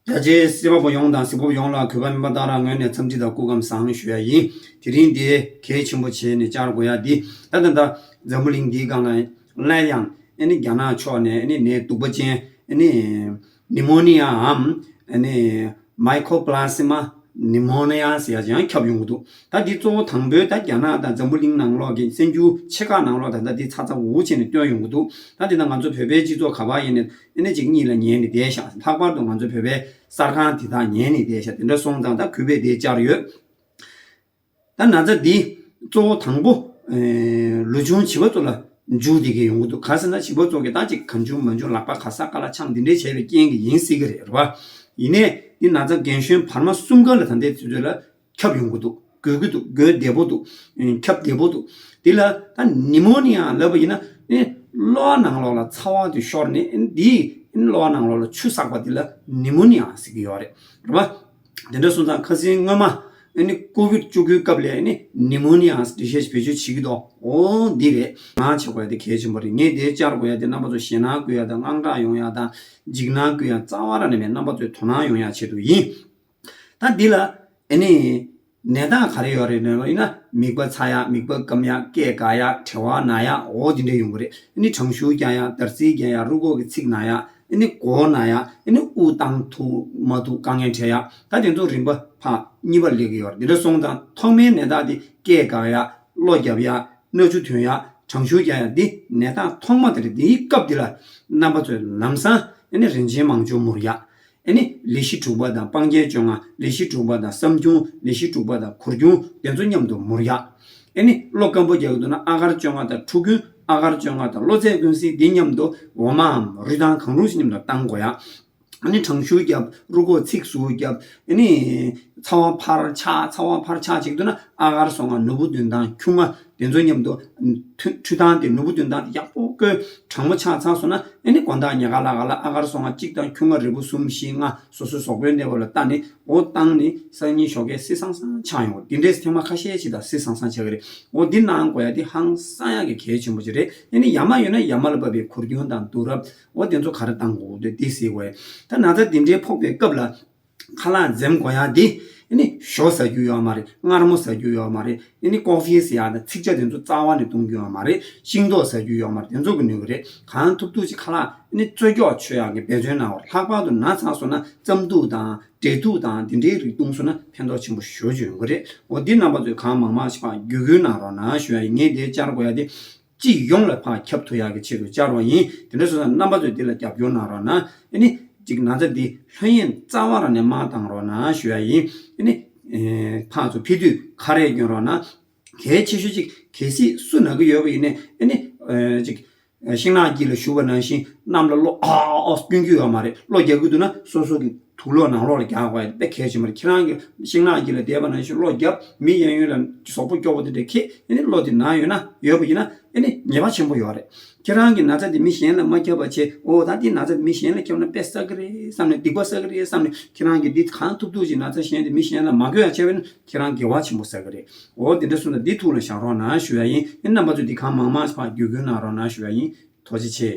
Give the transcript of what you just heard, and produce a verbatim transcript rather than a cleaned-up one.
རྒྱ་ཆེའི་གསན་པ་པོ་ཡོངས་དང་གཟིགས་པ་པོ་ཡོངས་ལ་གུས་པ་སྨན་པ་སྟག་ར་ངོས་ནས་འཚམས་འདྲི་དང་སྐུ་ཁམས་བཟང་ཞུ་ཡ་ཡིན། དེ་རིང་འདི་གལ་ཆེན་པོ་བྱས་ནས་བཅར་དགོས་ཡ་འདི་ད་ད་ད་འཛམ་བུ་གླིང་འདིའི་སྒང་ལ་སླར་ཡང་ཨ་ནི་རྒྱ་ནག་ཕྱོགས་ནས་ཨ་ནི་ནད་གདུག་པ་ཅན་ཨ་ནི་ནི་མོ་ནི་ཡའམ་ཨ་ནི་མའི་ཁོ་པི་ལ་སི་མ་ནི་མོ་ནི་ཡ་ཟེར་ཡ་ཅིག་ཡང་ཁྱབ་ཡོང་གི་འདུག་ད་འདི་གཙོ་བོ་དང་པོའི་ད་རྒྱ་ནག་དང་འཛམ་བུ་གླིང་ནང་ལོགས་ཀྱི་གསར་འགྱུར་ཆེ་ཁག་ནང་ལོགས་ད་ད་འདི་ཚ་ཚ་འུར་བྱས་ནས་སྟོན་ཡོང་གི་འདུག་ད་འདི་ན་ང་ཚོ་བོད་པའི་སྤྱི་ཚོགས་ག་པར་ཡིན་ནའི་ཨ་ནི་ཅིག་གཉིད་ལ་ཉལ་ནས་བསྡད་ཤག་ལྷག་པར་དུ་ང་ཚོ་བོད་པའི་གསར་ཁང་དེ་དག་ཉལ་ནས་བསྡད་ཤག་དེ་འདྲ་སོང་ཙང་ད་གུས་པས་དེ་བཅར་ཡོད། ད་ན་ཚ་འདི་གཙོ་བོ་དང་པོ་ཨེ་ལུས་སྦྱོང་བྱེད་པ་ཚོ་ལ་འཇུག་བསྡད་ཀྱི་ཡོང་གི་འདུག་ག་ཟེར་ན་བྱིས་པ་ཚོ་གི་ད་ཅིག་གང་བྱུང་མང་བྱུང་ལག་པ་ག་ས་ག་ལ་འཆང་འདི་འདྲའི་བྱས་པའི་རྐྱེན་གྱིས་ཡིན་སྲིད་ཀྱི་རེད། རེད་པ། ཡིན་ནའི་འདི་ན་ཚ་རྒན་གཞོན་བར་མ་གསུམ་ཀ་ལ་ད་ལྟའི་དུས་ཚོད་ལ་ཁྱབ་ཡོང་གི་འདུག་འགོས་ཀྱི་འདུག་འགོས་བདེ་པོ་འདུག་ཨེ་ཁྱབ་བདེ་པོ་འདུག་འདི་ལ་ད་ནི་མོ་ནི་ཡ་ལབ་པ་ཡིན་ན་ཨེ་གློ་བ་ནང་ལོགས་ལ་ཚ་བ་དེ་ཤོར་ནས་ཨེ་འདི་ཨེ་གློ་བ་ནང་ལོགས་ལ་ཆུ་བསགས་པ་འདི་ལ་ནི་མོ་ནི་ཡ་ཟེར་གྱི་ཡོད་རེད། རེད་པ། དེ་འདྲ་སོང་ཙང་ཁ་སང་སྔོན་མ་ཨ་ནི་ཀོ་བིད་བཅུ་དགུའི་སྐབས་ལ་ཨ་ནི་ནི་མོ་ནི་ཡ་འགྲེལ་བཤད་བེད་སྤྱོད་བྱེད་ཀྱི་འདུག་འོ་འདི་རེད། ང་བྱེད་དགོས་ཡ་དེ་གལ་ཆེན་པོ་རེད། ངས་དེ་བཅར་དགོས་ཡ་དེ་རྣམ་པ་ཚོ་ཞེད་སྣང་སྐུལ་ཡ་དང་དངངས་སྐྲག་ཡོང་ཡ་དང་འཇིགས་སྣང་སྐུལ་ཡ་རྩ་བ་རང་ནས་མེད། རྣམ་པ་ཚོའི་དོ་སྣང་ཡོང་ཡ་ཆེད་དུ་ཡིན། ད་འདི་ལ་ཨ་ནི་ནད་རྟགས་ག་རེ་ཡོད་རེད་ལབ་ན། མིད་པ་ཚ་ཡ། མིད་པ་སྐམ་ཡ། སྐེ་འགག་ཡ། གྲེ་བ་ན་ཡ། འོ་འདི་འདྲ་ཡོང་གི་རེད། ཨ་ནི་གྲང་ཤུར་རྒྱག་ཡ། འདར་སིལ་རྒྱག་ཡ། རུས་ཁོག་གི་ཚིགས་ན་ཡ། ཨ་ནི་མགོ་ན་ཡ། ཨ་ནི་དབུགས་བཏང་ཐུབ་མ་ཐུབ་དཀའ་ངལ་འཕྲད་ཡ། ད་དེ་ཚོ་རིམ་པ་ཕར་གཉིས་པར་སླེབས་ཀྱི་ཡོད་རེད། འདི་འདྲ་སོང་ཙང་ཐོག་མའི་ནད་རྟགས་དེ་སྐེ་འགག་ཡ། གློ་རྒྱབ་ཡ། སྣ་ཆུ་ཐོན་ཡ། གྲང་ཤུར་རྒྱག་ཡ། འདི་ནད་རྟགས་ཐོག་མ་དེ་རེད། འདིའི་སྐབས་འདི་ལ་རྣམ་པ་ཚོས་ལམ་སང་ཨ་ནི་རིན་ཆེན་མང་སྦྱོར་མུར་ཡ། ཨ་ནི་ལས་གཞི་དྲུག་པ་དང་སྤང་རྒྱན་བཅོ་ལྔ། ལས་གཞི་དྲུག་པ་དང་བསམ་རྒྱུན། ལས་གཞི་དྲུག་པ་དང་གུར་རྒྱུན། དེ་ཚོ་མཉམ་དུ་མུར་ཡ། ཨ་ནི་གློ་སྐམ་པོ་རྒྱག་གི་འདུག་ན་ཨ་གར་བཅོ་ལྔ་དང་ཁྲུ་གུ། ཨ་གར་བཅོ་ལྔ་དང་གློ་ཚད་ཀུན་གཟིགས་འདི་མཉམ་དུ་འོ་མའམ་རུས་ཐང་གང་རུང་ཞིག་མཉམ་དུ་བཏང་དགོས་ཡ། ཨ་ནི་གྲང་ཤུར་རྒྱབ། རུས་ཁོག་ཚིགས་སུ་རྒྱབ། ཨ་ནི་ཚ་བ་འཕར་ཆག་ཚ་བ་འཕར་ཆག་བྱེད་ཀྱི་འདུག་ན་ཨ་གར་སོ་ལྔ། ནོར་བུ་བདུན་ཐང་ཁྱུང་ལྔ། དེ་ཚོ་མཉམ་དུ་འཕྲུལ་འཕྲུལ་ཐང་དེ། ནོར་བུ་བདུན་ཐང་དེ་ཡག་པོ་བསྐོལ། གྲང་མོ་ཆགས་ཚར་སོང་ན་ཨ་ནི་དགོང་དག་ཉལ་ཁ་ལ་ག་ལ་ཨ་གར་སོ་ལྔ་གཅིག་དང་ཁྱུང་ལྔ་རིལ་བུ་གསུམ་བཞི་ལྔ་སོ་སོའི་གཟུགས་པོའི་གནས་བབ་ལ་བལྟས་ནས་འོ་བཏང་ནས་སང་ཉིན་ཞོགས་ཀས་བསིལ་སང་སང་ཆགས་ཡོང་བ། དེ་འདྲས་ཐེངས་མ་ཁ་ཤས་ཤིག་དང་བསིལ་སང་སང་ཆགས་ཀྱི་རེད། འོ་འདི་གནང་དགོས་ཡ་དེ་ཧང་སང་ཡག་གི་གལ་ཆེན་པོ་ཅིག་རེད། ཨ་ནི་ཡ་མ་ཡོད་ན་ཡ་མ་ལ་བབས་པའི་གུར་རྒྱུན་དང་དུག་རབ། འོ་དེ་ཚོ་ག་རེ་བཏང་དགོས་འདུག་དེ་གཟིགས་དགོས། ད་ན་ཚ་དེ་འདྲའི་ཕོག་པའི་སྐབས་ལ་ཁ་ལག་འཛེམ་དགོས་ཡ་དེ། ཨ་ནི་ཞོ་ཟ་རྒྱུ་ཡོད་མ་རེད། མངར་མོ་ཟ་རྒྱུ་ཡོད་མ་རེད། ཨ་ནི་ཀོ་ཧྥི་ཟེར་ཡ་དང་ཚིག་ཇ་དེ་ཚོ་རྩ་བ་ནས་གཏོང་རྒྱུ་ཡོད་མ་རེད། ཤིང་ཏོག་ཟ་རྒྱུ་ཡོད་མ་རེད། དེ་ཚོ་གི་ནུས་ཀྱི་རེད། གང་ཐུབ་ཐུབ་ཅིག་ཁ་ལག་ཨ་ནི་རྩོལ་སྐྱོག་མཆོད་ཡག་གི་འབད་བརྩོན་གནང་བ། ལྷག་པར་དུ་ན་ཚ་སོང་ན་རྩམ་ཐུག་དང་འབྲས་ཐུག་དང་དེ་འདྲའི་རིགས་བཏུང་སོང་ན་ཕན་ཐོགས་ཆེན་པོ་ཞེ་པོ་ཅིག་ཡོང་གི་རེད། འོ་འདི་རྣམ་པ་ཚོས་གང་མང་མང་ཞིག་ཕར་བརྒྱུད་སྐུལ་གནང་རོགས་གནང་ཞུ་ཡ་ཡིན། ངས་དེ་བཅར་དགོས་ཡ་དེ། སྤྱི་ཡོངས་ལ་ཕར་ཁྱབ་ཐུབ་ཡག་གི་ཆེད་དུ་བཅར་བ་ཡིན། དེ་འདྲ་སོང་ཙང་རྣམ་པ་ཚོས་འདི་ལ་རྒྱབ་སྐྱོར་གནང་རོགས་གནང་། ཨ་ནི་ཅིག་ན་ཚ་འདི་ལྷོད་གཡེང་རྩ་བ་རང་ནས་མ་བཏང་རོགས་གནང་ཞུ་ཡ་ཡིན། ཨ་ནི་ཨེ་ཕར་ཚུར་ཕེབས་དུས་ཁ་རས་གྱོན་རོགས་གནང་། གལ་ཆེ་ཤོས་ཅིག་གལ་སྲིད་སུ་ན་གི་ཡོད་པ་ཡིན་ནའི་ཨ་ནི་ཨེ་ཅིག་ཤིང་ནགས་དཀྱིལ་ལ་བཞུགས་པ་ནང་བཞིན་གནམ་ལ་གློ་ཨ་ཨ་སྐྱོན་རྒྱུ་ཡོད་མ་རེད། གློ་རྒྱག་གི་འདུག་ན་སོ་སོ་གི་དུག་སློག་ནང་ལོགས་ལ་རྒྱག་དགོས་ཡ་དཔེ་གལ་ཆེན་པོ་རེད། ཁྱེད་རང་གི་ཤིང་ནགས་དཀྱིལ་ལ་བསྡད་པ་ནང་བཞིན་གློ་རྒྱབ། མི་གཡས་གཡོན་ལ་གཟུགས་པོ་སྐྱོ་པོ་དེ་འདྲ་ཁྱེད་ཨ་ནི་གློ་དེ་ན་ཡོད་ན་ཡོད་པ་ཡིན་ན་ཨ་ནི་ཉེས་པ་ཆེན་པོ་ཡོད་རེད། ཁྱེད་རང་གི་ན་ཚ་དེ་མི་གཞན་ལ་མ་ཁྱབ་པ་བྱས། འོ་ད་འདི་ན་ཚ་དེ་མི་གཞན་ལ་ཁྱབ་ན་དཔེ་བསགས་ཀྱི་རེད་བསམ་ནས་སྡིག་པ་བསགས་ཀྱི་རེད་བསམ་ནས་ཁྱེད་རང་གིས་འདི་གང་ཐུབ་ཐུབ་ཅིག་ན་ཚ་གཞན་དེ་མི་གཞན་ལ་མ་འགོས་ཡ་བྱས་པ་ཡིན་ན་ཁྱེད་རང་དགེ་བ་ཆེན་པོ་བསགས་ཀྱི་རེད། འོ་དེ་འདྲ་སོང་ཙང་འདི་ཐུགས་ལ་བཞག་རོགས་གནང་ཞུ་ཡ་ཡིན། ཨ་ནི་རྣམ་པ་ཚོས་འདི་གང་མང་མང་ཞིག་ཕར་བརྒྱུད་སྐུལ་གནང་རོགས་གནང་ཞུ་ཡ་ཡིན། ཐུགས་རྗེ་ཆེ།